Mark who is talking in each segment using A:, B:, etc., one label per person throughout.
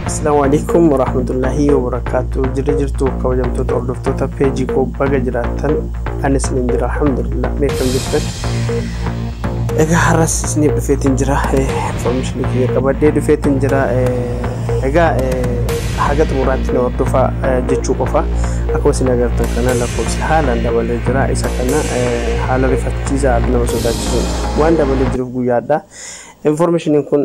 A: Assalamu alaikum warahmatullahi wabarakatuh. Jirra jirtu kabajamtoota hordoftoota peejii koo, baga jiraattan. Ani isiniin jira, alhamdulillah. Mee kam jirtan? Egaa har'as isiniif dhufeetiin jira, information kiyya qabadhee dhufeetiin jira. Egaa haga xumuraatti na hordofaa jechuu qofa. Akkuma isin agartan kana lakkoofsi haalaan dabalee jira. Isa kana haala rifachiisaa nama sodaachisu waan dabalee jiruuf guyyaadha. Informationiin kun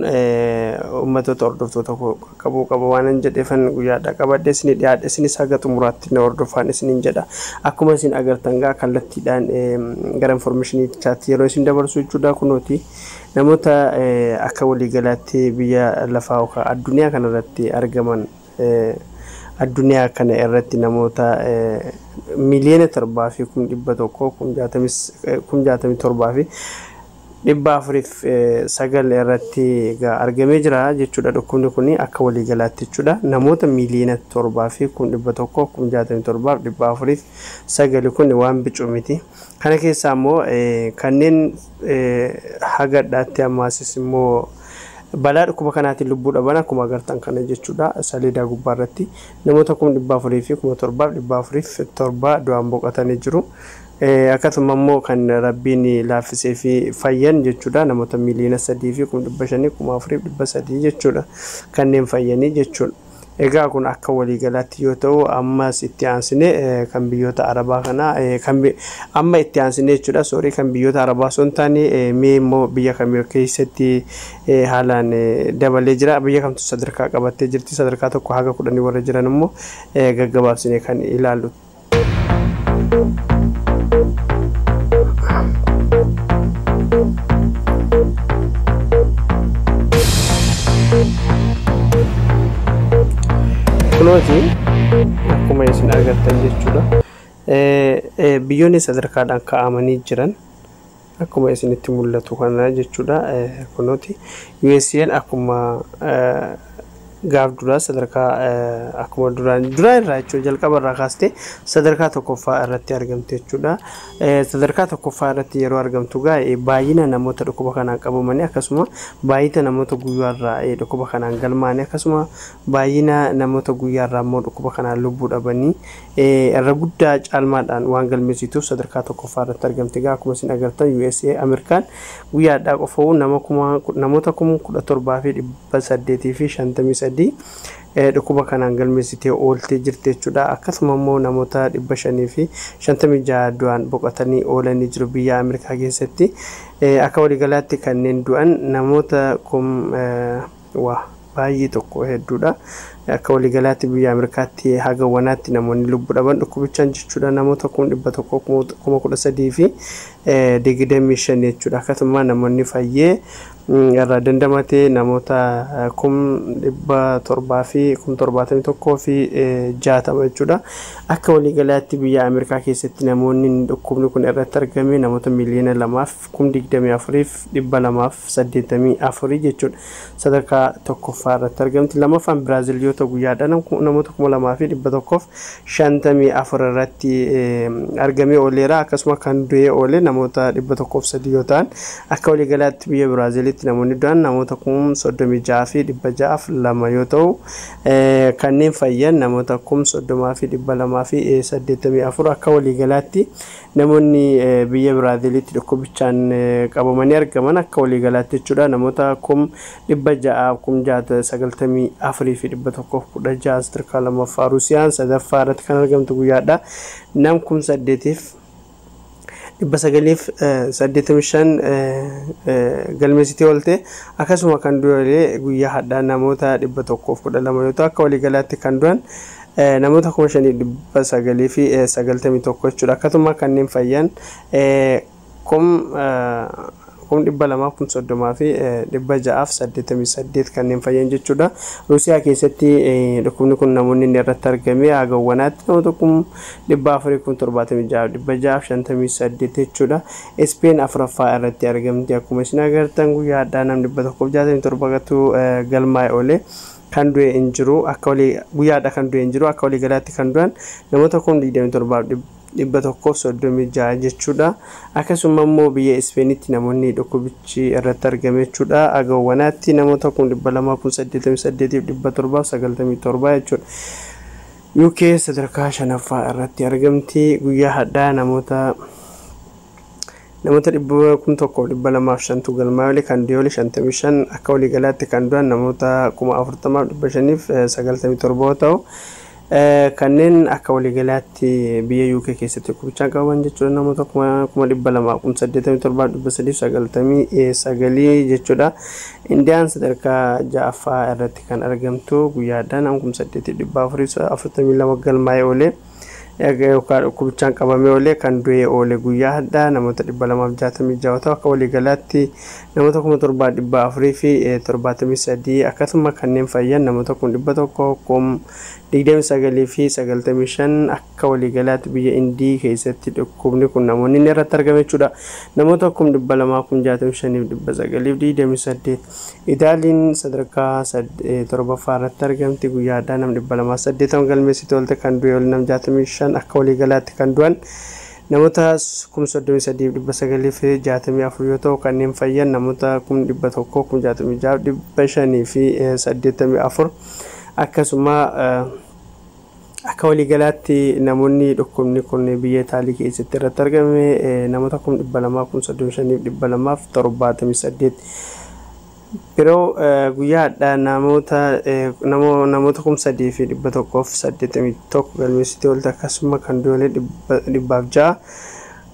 A: uummattoota hordoftoota qabuu qaba waan hin jedheefan guyyaadha qabadhee isinii dhiyaadhe. Isinis haga xumuraatti na hordofaan isiniin jedha. Akkuma isin agartan gaa kallattiidhaan gara informationichaatti yeroo isin dabarsu jechuudha, kunooti namoota akka waliigalaatti biyya lafaa yookaan addunyaa kanarratti argaman, addunyaa kana irratti namoota 7,167,409 irratti egaa argamee jira jechuudha. Dhukkubni kun akka waliigalaatti jechuudha. Namoota 7,167,409 kun waan bicuu miti. Kana keessaa immoo kanneen hagadhaatti ammaasis immoo balaa dhukkuba kanaatiin lubbuu dhaban akkuma agartan kana jechuudha. Saleedaa gubbaa irratti namoota 407,407 du'aan boqotanii jiru. Akkasuma immoo kan rabbiin laaffisee fi fayyan jechuudha, namoota 3,504,300 jechuudha, kanneen fayyanii jechuudha. Egaa kun akka waliigalaatti yoo ta'u, ammas itti aansine kan biyyoota arabaa kana kan amma itti aansine jechuudha, soorii, kan biyyoota arabaa osoo hin taane, mee immoo biyya kamii keessatti haalaan dabalee jira, biyya kamtu sadarkaa qabattee jirti, sadarkaa 1 haga 10 warra jiran immoo gaggabaabsine kan ilaallu. Kunooti akkuma isin agartan jechuudha. Biyyoonni sadarkaadhaan kaa'amanii jiran akkuma isinitti mul'atu kana jechuudha. Kunooti USA'n akkuma gaaf duraa sadarkaa akkuma duraan duraa irraa jechuudha, jalqaba irraa kaastee sadarkaa tokkoffaa irratti argamte jechuudha. Sadarkaa tokkoffaa irratti yeroo argamtu gaa baay'ina namoota dhukkuba kanaan qabamanii, akkasuma baay'ina namoota guyyaarraa dhukkuba kanaan galmaanii, akkasuma baay'ina namoota guyyaarraa immoo dhukkuba kanaan lubbuu dhabanii irra guddaa caalmaadhaan waan galmeessituuf sadarkaa tokkoffaa irratti argamte. Gaa akkuma isin agartan USA Ameerikaan guyyaadhaa qofa namoota 17,853 dhukkuba kanaan galmeessitee ooltee jirti jechuudha. Akkasuma immoo namoota 556 du'aan boqotanii oolanii jiru biyya Ameerikaa keessatti. Akka waliigalaatti kanneen du'an namoota kum waa baay'ee tokko hedduudha. Akka waliigalaatti biyya Ameerikaatti haga wanaatti namoonni lubbuu dhaban dhukkubichaan jechuudha namoota 113,025 jechuudha. Akkasuma namoonni fayyee irraa dandamatee namoota 771,060 jechuudha. Akka waliigalaatti biyya Ameerikaa keessatti namoonni dhukkubni kun irratti argame namoota 2,024,284 jechuudha. Sadarkaa tokkoffaa irratti argamti. Lammaffaan Biraazil yoo ta'u, guyyaadhaan namoota 2,154 irratti argamee ooleera. Akkasuma kan du'ee oole namoota 103 yoo ta'an, akka waliigalaatti biyya Biraazilitti namoonni du'an namoota 36,602 yoo ta'u, kanneen fayyan namoota 30,284. Akka waliigalaatti namoonni biyya Biraazilitti dhukkubichaan qabamanii argaman akka waliigalaatti jechuudha namoota 694,116. Sadarkaa lammaffaa Ruusiyaan, sadaffaa irratti kan argamtu guyyaadha nam 8,985 galmeessitee oolte. Akkasuma kan du'e guyyaa hadhaa namoota 112 yoo ta'u, akka waliigalaatti kan du'an namoota 5,991 jechuudha. Akkasuma kanneen fayyan 230,688 kanneen fayyan jechuudha. Ruusiyaa keessatti dhukkubni kun namoonni inni irratti argame hagawwanaatti namoota 476,658 jechuudha. Ispeen afuraffaa irratti argamti. Akkuma isin agartan guyyaa hadhaa namni 167 gatu galmaa'e oole. Kan du'e hin jiru, akka walii guyyaadha kan du'e hin jiru. Akka waliigalaatti kan du'an namoota 27,000 136 jechuudha. Akkasuma immoo biyya Ispeenitti namoonni dhukkubichi irratti argame jechuudha. Agawwanaatti namoota 288,797 jechuudha. UK sadarkaa 5ffaa irratti argamti. Guyyaa hadhaa namoota 1,205 galmaa'e, kan du'e 55, akka waliigalaatti kan du'an namoota 40,597 yoo ta'u, kanneen akka waliigalaatti biyya UK keessatti dhukkubichaan qabaman jechuudha namoota 287,399 jechuudha. Indiyaan sadarkaa 6ffaa irratti kan argamtu guyyaadhaan 8,442 galmaa'ee oolee yookaan dhukkubichaan qabamee oolee, kan du'e oole guyyaa hadhaa namoota 266 yoo ta'u, akka waliigalaatti namoota 7,473, akkasuma kanneen fayyan namoota 129,095. Akka waliigalaatti biyya Indii keessatti dhukkubni kun namoonni inni irratti argame jechuudha namoota 265,928. Itaaliin sadarkaa 7ffaa irratti argamti. Guyyaa hadhaa nam 280 galmeessite oolte, kan du'e oole nam 65, akka waliigalaatti kan du'an namoota 33,964 yoo ta'u, kanneen fayyan namoota 166,584. Akkasuma akka waliigalaatti namoonni dhukkubni kun biyya Itaalii keessatti irratti argame namoota 235,278. Biroo guyyaa hadhaa namoota 3,181 galmeessitee oolte, akkasuma kan du'e 106.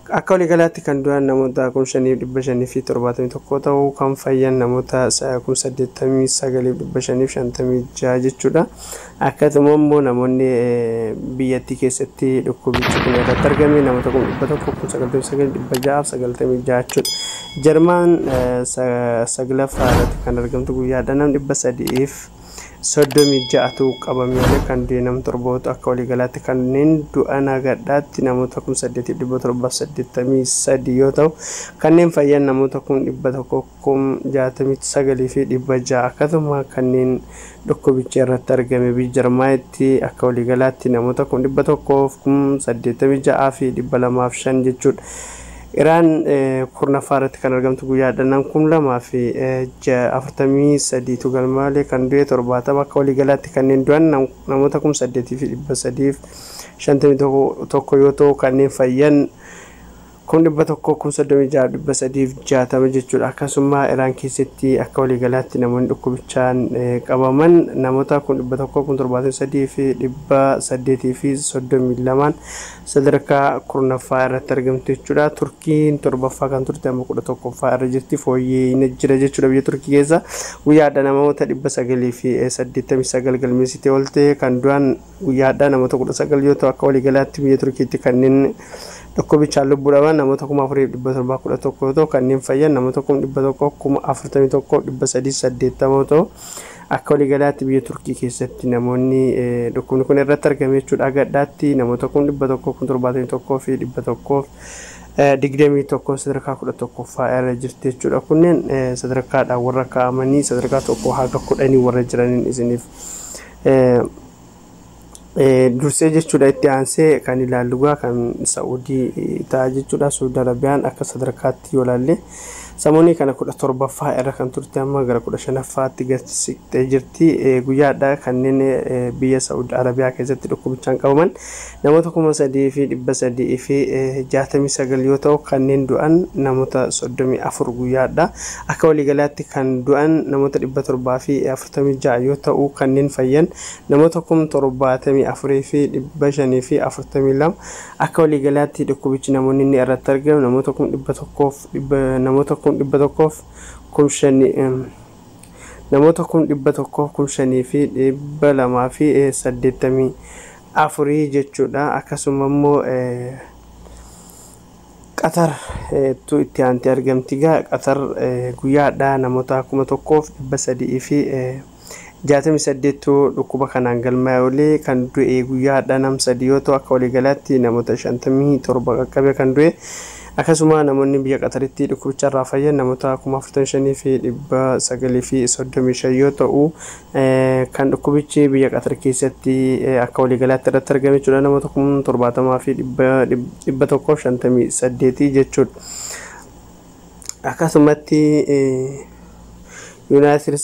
A: Akka waliigalaatti kan du'an namoota 5,571 ta'uu, kan fayyan namoota 89,556 jechuudha. Akkasuma immoo namoonni biyyattii keessatti dhukkubichi kun irratti argame namoota 199,696 jechuudha. Jarmaan 9ffaa irratti kan argamtu guyyaadha nam 336tu qabamee, kan du'e nam 7. Akka waliigalaatti kanneen du'an hagadhaatti namoota 8,783 yoo ta'u, kanneen fayyan namoota 169,600. Akkasuma kanneen dhukkubicha irratti argame biyya Jarmaanitti akka waliigalaatti namoota 186,205 jechuudha. Iraan 10ffaa irratti kan argamtu guyyaadha nam 2,043tu galmaa'e, kan du'e 70. Akka waliigalaatti kanneen du'an namoota 8,351 yoo ta'u, kanneen fayyan 136,360 jechuudha. Akkasuma Iraan keessatti akka waliigalaatti namoonni dhukkubichaan qabaman namoota 173,832 sadarkaa 10ffaa irratti argamtu jechuudha. Turkiin 7ffaa kan turte amma 11ffaa irra jirti, fooyyee jira jechuudha. Biyya Turkii keessa guyyaadha namoota 989 galmeessitee oolte, kan du'an guyyaadha namoota 19 yoo ta'u, akka waliigalaatti biyya Turkiitti kanneen dhukkubichaan lubbuu dhaban namoota 4,711 yoo ta'u, kanneen fayyan namoota 141,380 yoo ta'u, akka waliigalaatti biyya Turkii keessatti namoonni dhukkubni kun irratti argame jechuudha gadhaatti namoota 171,121 sadarkaa 11ffaa irra jirti jechuudha. Kunneen sadarkaadhaan warra kaa'amanii sadarkaa 1 haga 10 warra jiraniin isiniif dursee jechuudha. Itti aansee kan ilaallu kan Sa'uudii ta'a jechuudha. Saudi Arabiyaan akka sadarkaatti yoo ilaalle samoonii kana 17ffaa irra kan turte amma gara 15ffaatti gad siqxee jirti. Guyyaadha kanneen biyya Saudi Arabiyaa keessatti dhukkubichaan qabaman namoota 3,369 yoo ta'u, kanneen du'an namoota 34 guyyaadha. Akka waliigalaatti kan du'an namoota 746 yoo ta'u, kanneen fayyan namoota 74,542. Akka waliigalaatti dhukkubichi namoonni inni irratti argamu namoota 100,000 namoota 105,000 namoota 105,284 jechuudha. Akkasuma immoo Qatar tu itti aantee argamti. Qatar guyyaadhaa namoota 1,368tu dhukkuba kanaan galmaa'e olee, kan du'e guyyaadhaa nam 3 yoo ta'u, akka waliigalaatti namoota 57 qaqqabe kan du'e. Akkasuma namoonni biyya Qataritti dhukkubicha irraa fayyan namoota 45,935 yoo ta'u, kan dhukkubichi biyya Qatar keessatti akka waliigalaatti irratti argame jechuudha namoota 70,158 jechuudha. Akkasumatti Yuunaayitid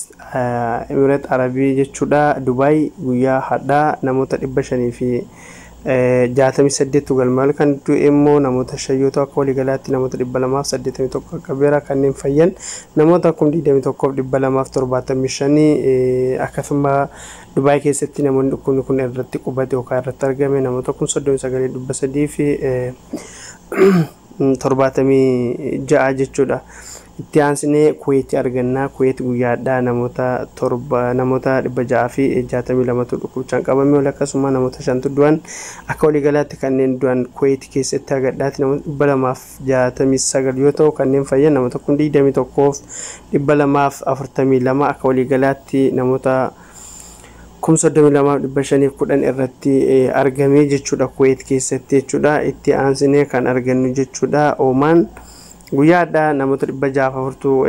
A: Emireet Arabii jechuudha, Dubaay guyyaa hadhaa namoota 568 galmaa'e, kan du'e immoo namoota 5 yoo ta'u, akka waliigalaatti namoota 281 qaqqabeera, kanneen fayyan namoota 21,275. Akkasuma Dubaay keessatti namoonni dhukkubni kun irratti qubate yookaan irratti argame namoota 39,376 jechuudha. Itti aansinee Kuweetii argannaa. Kuweet guyyaadhaa namoota 7, namoota 662tu dhukkubichaan qabame wal, akkasuma namoota 5tu du'an. Akka waliigalaatti kanneen du'an Kuweet keessatti hagadhaatti namoota 269 yoo ta'u, kanneen fayyan namoota 21,242. Akka waliigalaatti namoota 32,510 irratti argame jechuudha Kuweet keessatti jechuudha. Itti aansinee kan argannu jechuudha Oomaan guyyaadhaa namoota 604tu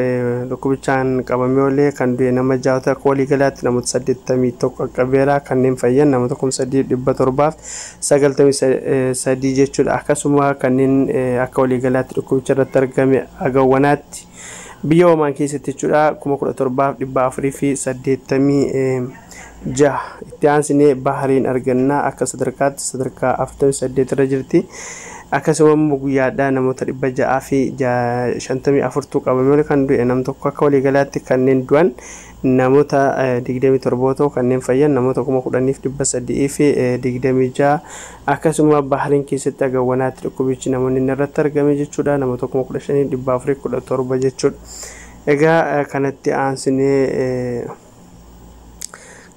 A: dhukkubichaan qabamee oolee, kan du'e nama 6, akka waliigalaatti namoota 81 qaqqabeera, kanneen fayyan namoota 3,793 jechuudha. Akkasuma kanneen akka waliigalaatti dhukkubicha irratti argame agawwanaatti biyya Oomaan keessatti jechuudha 17,486. Itti aansinee Bahariin argannaa. Akka sadarkaatti sadarkaa 48 irra jirti. Akkasuma immoo guyyaadhaa namoota 654tu qabame, kan du'e nam tokko, akka waliigalaatti kanneen du'an namoota 27 ta'u, kanneen fayyan namoota 10,326. Akkasuma Bahariin keessatti agawwanaatti dhukkubichi namoonni inni irratti argame jechuudha namoota 15,417 jechuudha. Egaa kanatti aansinee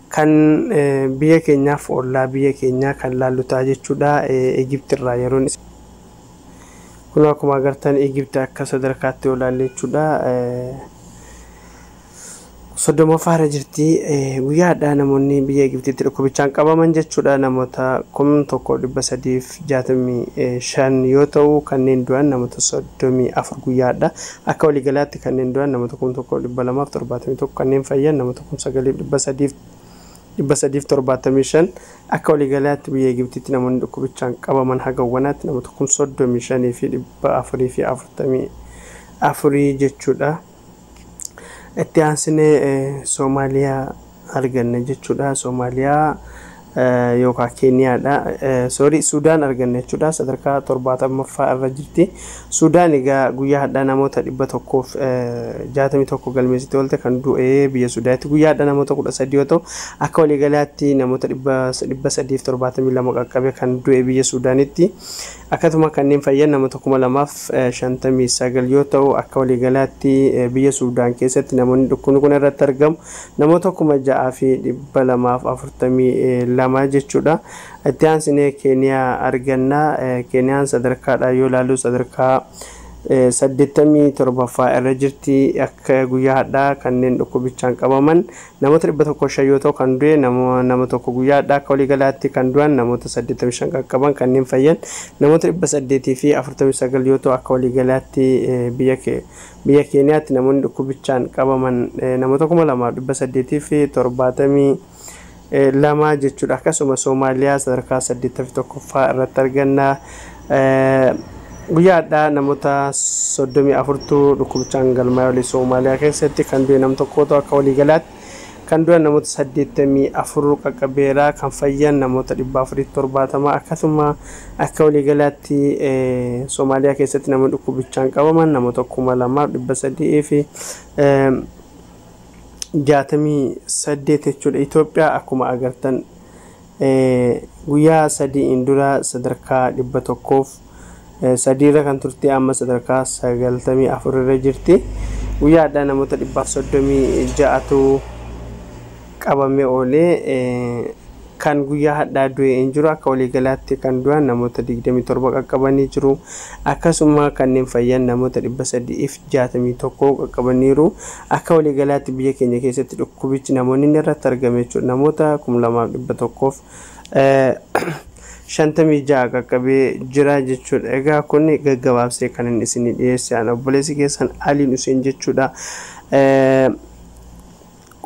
A: kan biyya keenyaaf ollaa biyya keenyaa kan laallu ta'a jechuudha. Egypt irraa yeroon kun akkuma agartan Egypt akka sadarkaatti olaalle jechuudha. 30ffaarra jirti. Guyyaadhaa namoonni biyya Egiptiitti dhukkubichaan qabaman jechuudha namoota 1,365 yoo ta'u, kanneen du'an namoota 34 guyyaadha. Akka waliigalaatti kanneen du'an namoota 1,271, kanneen fayyan namoota 9,375. Akka waliigalaatti biyya Egiptiitti namoonni dhukkubichaan qabaman hagawwanaatti namoota 35,444 jechuudha. Itti aansinee Soomaaliyaa arganna jechuudha. Soomaaliyaa yookaan Keeniyaadha. Sorry, Sudaan arganna jechuudha. Sadarkaa 70ffaa irra jirti. Sudaan egaa guyyaa hadhaa namoota 161 galmeessite oolte, kan du'e biyya Sudaanitti guyyaa hadhaa namoota 13 yoo ta'u, akka waliigalaatti namoota 372 qaqqabe kan du'e biyya Sudaanitti. Akkasuma kanneen fayyan namoota 2,059 yoo ta'u, akka waliigalaatti biyya Sudaan keessatti namoonni dhukkubni kun irratti argamu namoota 6,242 jechuudha. Itti aansinee Keeniyaa arganna. Keeniyaan sadarkaadha yoo ilaallu sadarkaa 87ffaa irra jirti. Akka guyyaa hadhaa kanneen dhukkubichaan qabaman namoota 105 yoo ta'u, kan du'e nama tokko guyyaa hadhaa. Akka waliigalaatti kan du'an namoota 85 qaqqaban, kanneen fayyan namoota 849 yoo ta'u, akka waliigalaatti biyya Keeniyaatti namoonni dhukkubichaan qabaman namoota 2,872 jechuudha. Akkasuma Soomaaliyaa sadarkaa 81ffaa irratti arganna. Guyyaa hadhaa namoota 34tu dhukkubichaan galmaa'e olii Soomaaliyaa keessatti, kan du'e nam tokko ta'u, akka waliigalaatti kan du'an namoota 84 qaqqabeera, kan fayyan namoota 470. Akkasuma akka waliigalaatti Soomaaliyaa keessatti namoonni dhukkubichaan qabaman namoota 2,368 jechuudha. Itoophiyaa akkuma agartan guyyaa 3 dura sadarkaa 103 irra kan turte amma sadarkaa 94 irra jirti. Guyyaa addaa namoota 136tu qabame oolee, kan guyyaa hadhaa du'e hin jiru. Akka waliigalaatti kan du'an namoota 27 qaqqabanii jiru. Akkasuma kanneen fayyan namoota 361 qaqqabaniiru. Akka waliigalaatti biyya keenya keessatti dhukkubichi namoonni inni irratti argame jechuudha namoota 2,100. 56 qaqqabee jira jechuudha. Egaa kun gaggabaabsee kan inni isinii dhiyeesse an obboleessi keessan Aliin Huseen jechuudha.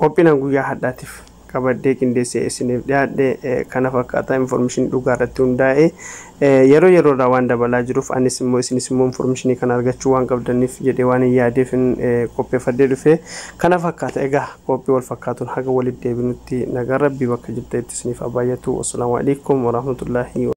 A: Qophiin guyyaa hadhaatiif qabadhee qindeessee isiniif dhiyaadhe kana fakkaataa, information dhugaa irratti hundaa'e yeroo yeroodhaa waan dabalaa jiruuf, anis immoo isinis immoo information kana argachuu waan qabdaniif jedhee waan hin yaadeef qopheeffadhee dhufe kana fakkaata. Egaa qophii wal fakkaatuun haga walitti deebinutti nagaa rabbii bakka jirtanitti isiniif haa baay'atu. Wassalaamu alaikum warahmatullaahi.